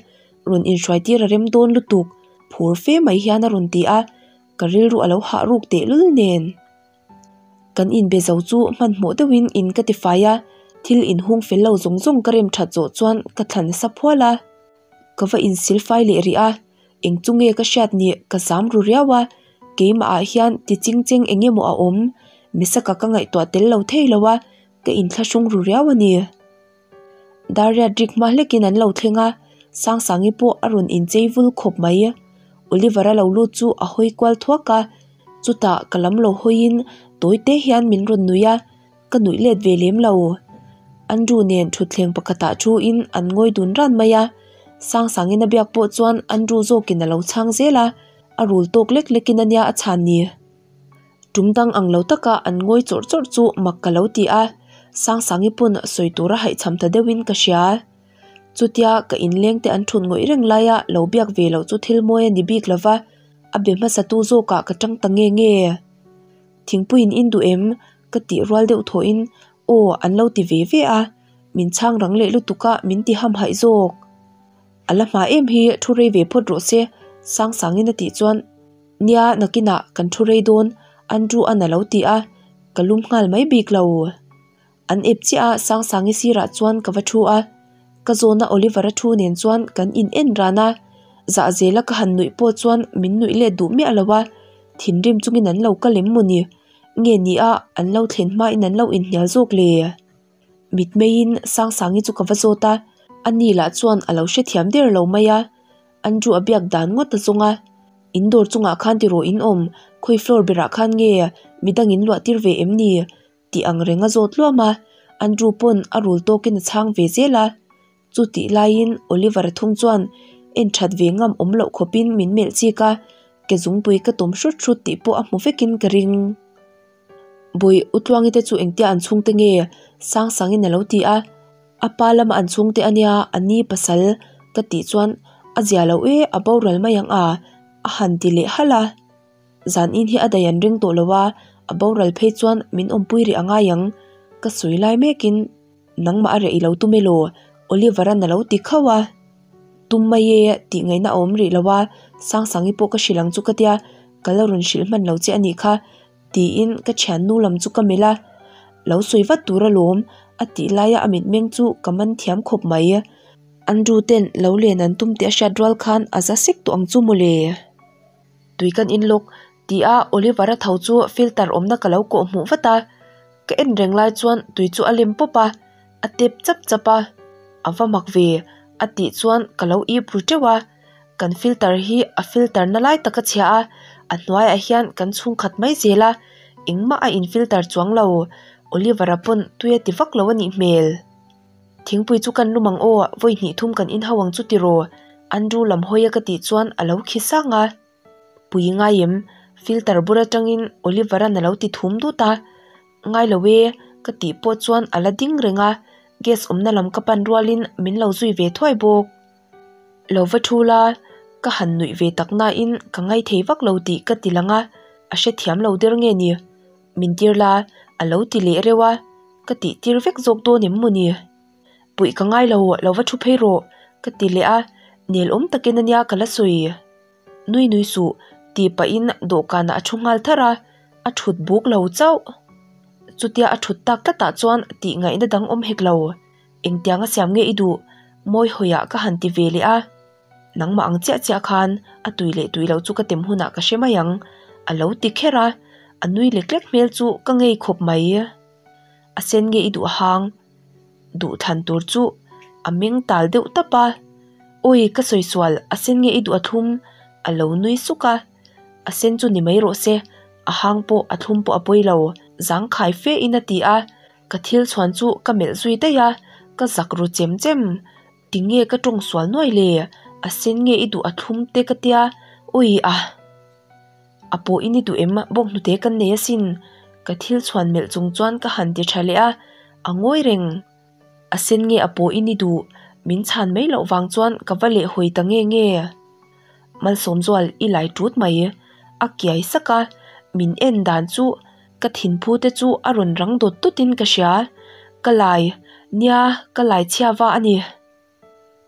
Rawn inhruai tir a rem dawn lutuk. Phur fe mai hian a rawn ti a, ka rilru a lo hah ruk tehlul nen. Kan inbe zo chu hmanhmawh deuhin in ka ti fai a, thil inhung fel lo zawng zawng ka rem that zawh chuan ka thlan nasa phual a. Ka va insil fai leh rih a, eng chu nge ka hriat ni ka zam ru riau a, keimah ah hian ti ching cheng eng emaw a awm, Misaka ka ngaihtuah tel lo thei lo a, ka inthlahrung ru riau a ni. Dariat rik hma hlekin an lo thleng a, Sangsangi pawh a rawn inchei vul khawp mai. Oliver-a lo lut chu a hawi kual thuak a, chutah ka lam lo hawiin tawi te hian min rawn nuih a, ka nuih let ve lem lo. Andrew nen thutthleng pakhatah thuin an ngawi dun ran mai a, Sangsangi'n a biak pawh chuan Andrew zawkin a lo chhang zel a, a rul tawk lek lekin a nia a chhan ni. Tum dang ang lo taka an ngawi chawrh chawrh chu mak ka lo ti a, Sangsangi pawn sawi tura haihchham ta deuhin ka hria. Chutia ka inleng te an thut ngawih reng laia lo biak ve loh chu thil mawi a ni bik lo va, a be hmasa tu zawkah ka tang ta nge nge. Thingpuiin in duh em? ka tih rual deuh thawhin aw an lo ti ve ve a, min chhang rang leh lutuk a min ti hamhaih zawk. A la hma em hi thu rei ve phawt rawh se Sangsangin a tih chuan Nia nakinah kan thu rei dawn Andrew an a lo ti a, ka lum nghal mai bik lo. An ep chiah a Sangsangi sirah chuan ka va thu a, ka zawna Oliver-a thu nen chuan kan in en ran a, zah zela ka han nuih pawh chuan min nuih let duh miah lo a, thinrim chungin an lo kal em mawni? Nge ni a an lo thlen hmain an lo inhnial zawk le? Mitmeiin Sangsangi chu ka va zawt a, ani lah chuan a lo hrethiam der lo mai a, Andrew a biak dan ngawt a zawng a, In dawr chungah khan tiraw in awm, khawi floor berah khan nge midang in luah tir ve em ni? tih ang reng a zawt luam a, Andrew pawn a rul tawkin a chhang ve zel a. Chutih laiin Oliver a thung chuan en that ve ngam awm loh khawpin min melh chik a, ke zungpui ka tawm hrut hrut tih pawh a hmu vekin ka ring. Bawi Utluangi te chu engtia an chhungte nge? Sangsangin a lo ti a, a pa lama an chhungte a nia, a ni pasal ka tih chuan a zia lo e, a boral mai ang a, a han ti leh halh a. Zan in hi a daih an ring tawh lo a, a boral phei chuan min awmpui rih a ngai ang, ka sawi lai mekin nangmah a reh i lo tum elaw? Oliver-a'n a lo ti khauh a. Tum mai e tih ngaihna a awm rih lo a, Sangsangi pawh ka hrilh ang chu ka tia, ka la rawn hrilh hman lo che a nih kha tiin ka thiannu lam chu ka melh a, lo sawi vat tur alawm a tih laia a mitmeng chu ka man thiam khawp mai. Andrew ten lo len an tum tih a hriat rual khan a za sek tawh ang chu mawle. Tui kan in lawk ti a Oliver-a tho chu filter awmna ka lo kawh hmuh vat a, ka en reng lai chuan tui chu a lem pawp a, a tep chap chap a, a va mak ve a tih chuan ka lo ip ru teuh a, kan filter hi a filter na lai tak a chhia a, a hnuaiah hian kan chhungkhat mai zel a, engmah a in filter chuang lo, Oliver-a pawn tui a ti vak lo a nih hmel. Thingpui chu kan lum ang aw, vawi hnih thum kan in ho ang chu tiraw? Andrew lam hawi a ka tih chuan a lo khi sang a. Pui ngai em? Filter bur atangin Oliver-a'n a lo ti thum dut a. Ngai lo e, ka tih pawh chuan a la ding reng a, gas awmna lam ka pan rualin min lo zui ve thuai bawk. Lo va thu la, ka han nuih ve tak nain ka ngaithei vak lo tih ka ti lang a, a hrethiam lo der nge ni? Min tir la, a lo ti leh reuh a, ka tih tir vek zawk dawn em maw ni? Puih ka ngai lo, lo va thu phei rawh, ka ti leh a, nel awm takin a nia ka la sawi. Nui nui suh, tih pahin dawhkanah a thu nghal tharh a, a thut buk lo chauh. Chutia a thut tak tlatah chuan tih ngaihna dang awm hek lo. Engtianga siam nge i duh? Mawi hawiah ka han ti ve leh a. Nangmah ang chiah chiah khan a tui leh tui loh chu ka tem hunah ka hre mai ang, a lo ti kher a, a nui lek lek hmel chu ka ngei khawp mai. A sen nge i duh hang? Duh thlan tur chu a meng tal deuh tap a, Awi ka sawi sual, a sen nge i duh a thlum? A lo nui suk a, A sen chu ni mai rawh se, a hang pawh a thlum pawh a pawi lo, zangkhai fe in a ti a, ka thil chhuan chu ka melh zui daih a, ka zak ru chem chem. Tinge ka tawng sual nuai le? A sen nge i duh a thlum te ka tia, awi a. A pawh in i duh em? Bawnghnute kan nei asin. Ka thil chhuan melh chung chuan ka han ti tha leh a, a ngawi reng. A sen nge a pawh in i duh? Min chhan mai loh vang chuan ka va leh hawi ta nge nge. Malsawmzual i lai tut mai. A kiai sak a, min en dan chu ka thinphu te chu a rawn rang dawt dawt in ka hria. Ka lai, nia ka lai chhia va a ni.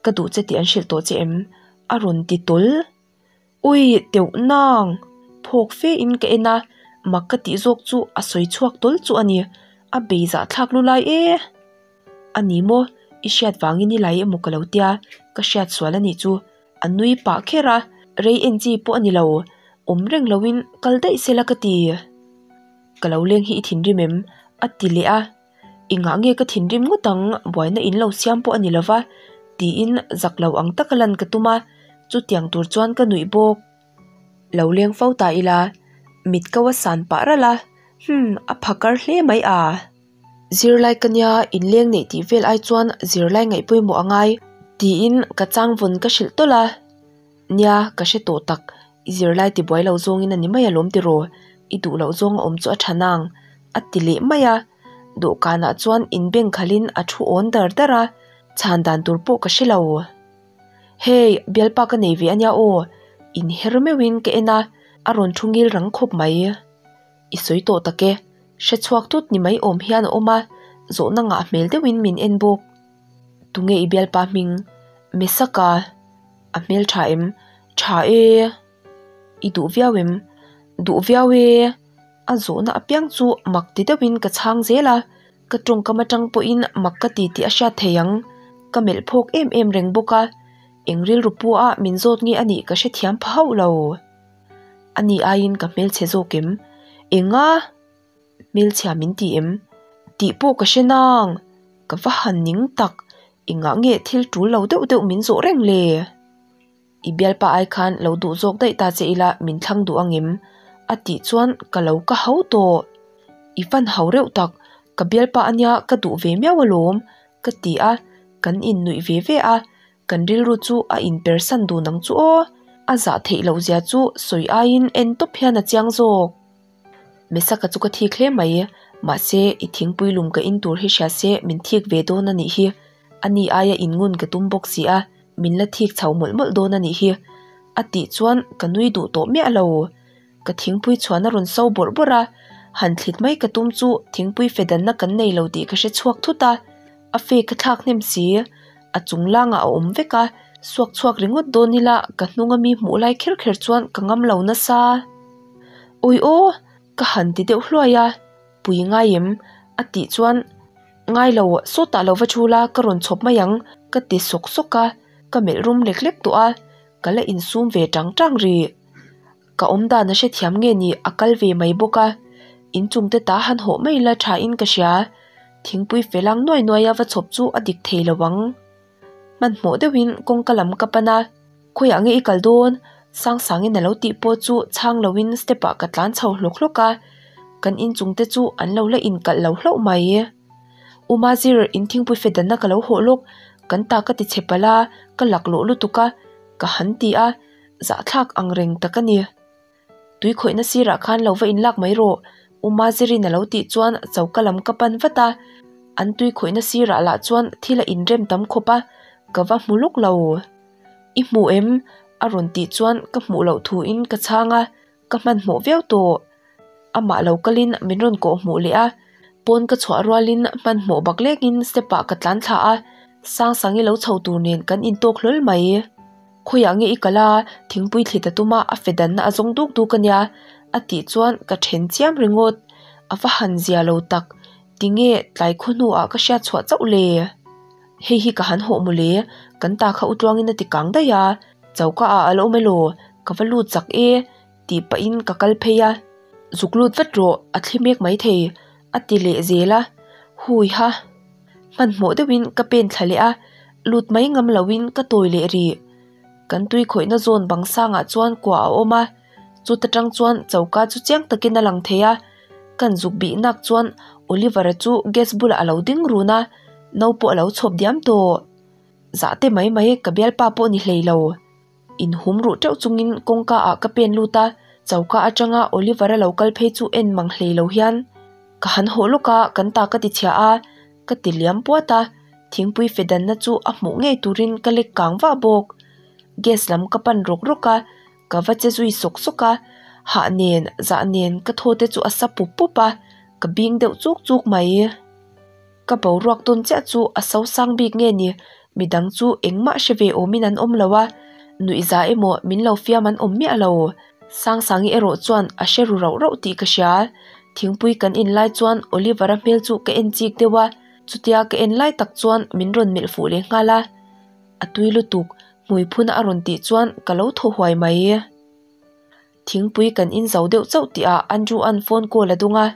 Ka duh che tih an hrilh tawh che em? A rawn ti tawl. Ui teuh nang! Phawk fe in ka en a, mak ka tih zawk chu a sawi chhuak tawl chu a ni. A bei zah thlak lu lai e! A ni maw? I hriat vangin i lai emaw ka lo tia, ka hriat sual a nih chu. A nui pah kher a, rei en chi pawh a ni lo. Awm reng loin kal daih sela ka ti. Ka lo leng hi i thinrim em? A ti leh a. Engah nge ka thinrim ngawt ang, buaina in lo siam pawh a ni lova, tiin zak lo ang taka lan ka tum a, chutiang tur chuan ka nuih bawk. Lo leng fo ta ila, mit ko a san pah ralh a, hmm, a phakar hle mai a. Zirlai ka nia, inleng neih tih vel ai chuan zirlai ngaih pawimawh a ngai, tiin ka changvawn ka hrilh tawlh a. Nia, ka hre tawh tak, i zirlai tibuai lo zawngin a ni mai alawm tiraw, i duh loh zawng a awm chu a tha nang, a ti leh mai a. Dawhkanah chuan inbeng khalhin a thu awn dar dar a, chhan dan tur pawh ka hre lo. Hey, bialpa ka nei ve ania aw, inher meuhin ka en a, a rawn thu ngil rang khawp mai. I sawi tawh tak e, hre chhuak tut ni mai awm hian a awm a, zawhna ngah hmel deuhin min en bawk. Tunge i bialpa hming? Mesaka. A hmel tha em? Tha e. I duh viau em? Duh viau e. A zawhna apiang chu mak ti deuhin ka chhang zel a, ka tawngkam atang pawhin mak ka ti tih a hriat thei ang. Ka melh phawk em em reng bawk a, eng rilru pu a min zawt nge a nih ka hrethiam pha hauh lo. A ni aiin ka hmelchhe zawk em? Enga? Hmelchhia min ti em? Tih pawh ka hre nang. Ka va han ning tak, engah nge thil tul lo deuh deuh min zawh reng le? I bialpa ai khan lo duh zawk daih ta che ila min thlang duh ang em? A tih chuan ka lo ka hau tawh. I fan hau reuh tak, ka bialpa ania ka duh ve miau alawm, ka ti a, kan innuih ve ve a, Kan rilru chu a inpersan dun ang chu aw, a zah theih loh zia chu sawi aiin en tawp hian a chiang zawk. Mesaka chu ka thik hle mai, mahse i thingpui lum ka in tur hi hria se min thik ve dawn a nih hi. A ni aia inngun ka tum bawk si a, min la thik chho mawlh mawlh dawn a nih hi. A tih chuan ka nui duh tawh miah lo. Ka thingpui chhuan a rawn so bawrh bawrh a, han thlit mai ka tum chu thingpui fe danna kan nei lo tih ka hre chhuak thut a, a fe ka thlak hnem si. A chung langah a awm vek a, suak chhuak ringawt dawn ila ka hnung ami hmuh lai kher kher chuan ka ngam lo nasa. Awi aw! Ka han ti deuh hluai a, pui ngai em? A tih chuan ngai lo, sawtah lo va thu la ka rawn chhawp mai ang ka ti sawk sawk a, ka melh rum lek lek tawh a, ka la insum ve tang tang rih. Ka awm dan a hrethiam nge ni a kal ve mai bawk a, inchung te ta han hawh mai la tha in ka hria. Thingpui fel ang nuai nuai a va chhawp chu a dik thei lo ang. Hmanhmawh deuhin kawngka lam ka pan a, khawiah nge i kal dawn? Sangsangin a lo tih pawh chu chhang loin step ah ka tlan chho hlawk hlawk a, kan inchung te chu an lo la inkalh lo hlauh mai. U Mazir, in thingpui fe danna ka lo hawh lawk, kan ta ka ti chhe palh a, ka laklawh lutuk a, ka han ti a. Zahthlak ang reng tak a ni. Tui khawihna sirah khan lo va inlak mai rawh, U Mazirin a lo tih chuan choka lam ka pan vat a. An tui khawihna sirah lah chuan thil a inrem tam khawp a, ka va hmu lawk lo. I hmu em? a rawn tih chuan ka hmuh loh thuin ka chhang a, ka hmanhmawh viau tawh. Amah lo kalin min rawn kawh hmuh leh a, pawn ka chhuah rualin hmanhmawh bak lekin step ah ka tlan thla a, Sangsangi lo chho tur nen kan intawk hlawl mai. Khawiah nge i kal a, thingpui thlit a tum a, a fe danna a zawng duk duk a nia, a tih chuan ka then chiam ringawt. A va han zia lo tak, tinge tlai khaw hnuah ka hriat chhuah chauh le? Hei hi ka han hawh mawle, kan ta kha utluangin a ti kang daih a, choka ah a la awm elaw, ka va lut chak e, tih pahin ka kal phei a, zuk lut vat rawh, a thli mek maithei, a ti leh zel a, hui ha. Hmanhmawh deuhin ka pen thla leh a, lut mai ngam loin ka tawi leh rih. Kan tui khawihna zawn bang sangah chuan kua a awm a, chuta tang chuan choka chu chiang takin a lang thei a. Kan zuk bih nak chuan Oliver-a chu gas bulah a lo ding run a, no pawh a lo chhawp diam tawh. Zah te mai mai ka bialpa pawh ni hlei lo. Inhum ruh teuh chungin kawngka ah ka pen lut a. Choka atanga Oliver-a lo kal phei chu en mang hlei lo hian ka han hawh lawk a, kan ta ka ti chhia a, ka ti liam puat a, thingpui fe danna chu a hmuh ngei turin ka lek kang vah bawk. Gas lam ka pan rawk rawk a, ka va che zui sawk sawk a, hah nen zah nen ka thaw te chu a sa pup pup a, ka bing deuh chuk chuk mai. Ka boruak tawn chiah chu a so sang bik nge ni, midang chu engmah hre ve awmin an awm lo a, nuihza emaw min lo fiam an awm miah lo. Sangsangi erawh chuan a hre ru rauh rauh tih ka hria. Thingpui kan in lai chuan Oliver-a hmel chu ka en chik deuh a, chutia ka en lai tak chuan min rawn melh fuh leh nghal a. A tui lutuk, hmui phun a rawn tih chuan ka lo thaw huai mai. Thingpui kan in zo deuh chauh tihah Andrew-a'n phone call a dawng a.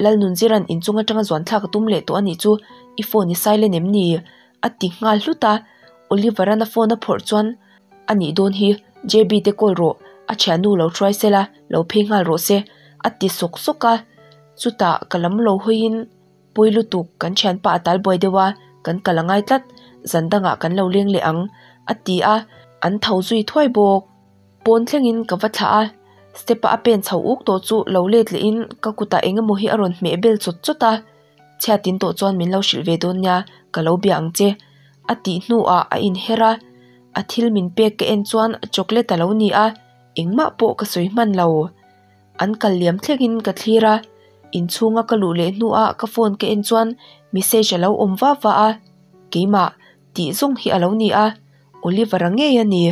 Lalnunzira'n inchung atanga zuan thlak a tum leh tawh a nih chu, i phone i silent em ni? a ti nghal hlut a, Oliver-a'n a phone a phawrh chuan, A nih dawn hi, JB te call rawh, a thiannu lo hruai sela, lo phei nghal rawh se, a ti sawk sawk a. Chutah ka lam lo hawiin, Pawi lutuk, kan thianpa a tal buai deuh a, kan kal a ngai tlat, zan dangah kan lo leng leh ang, a ti a, an tho zui thuai bawk. Pawn thlengin ka va thlah a, step a a pen chho uk tawh chu lo let lehin ka kutah eng emaw hi a rawn hmeh bel chawt chawt a, chhiatin tawh chuan min lo hrilh ve dawn nia, ka lo bia ang che a tih hnuah a inher a, a thil min pek ka en chuan chocolate a lo ni a, engmah pawh ka sawi hman lo. An kal liam thlengin ka thlir a, inchhunga ka luh leh hnuah ka phone ka en chuan message a lo awm va va a, keimah tih zawng hi a lo ni a, Oliver-a ngei a ni.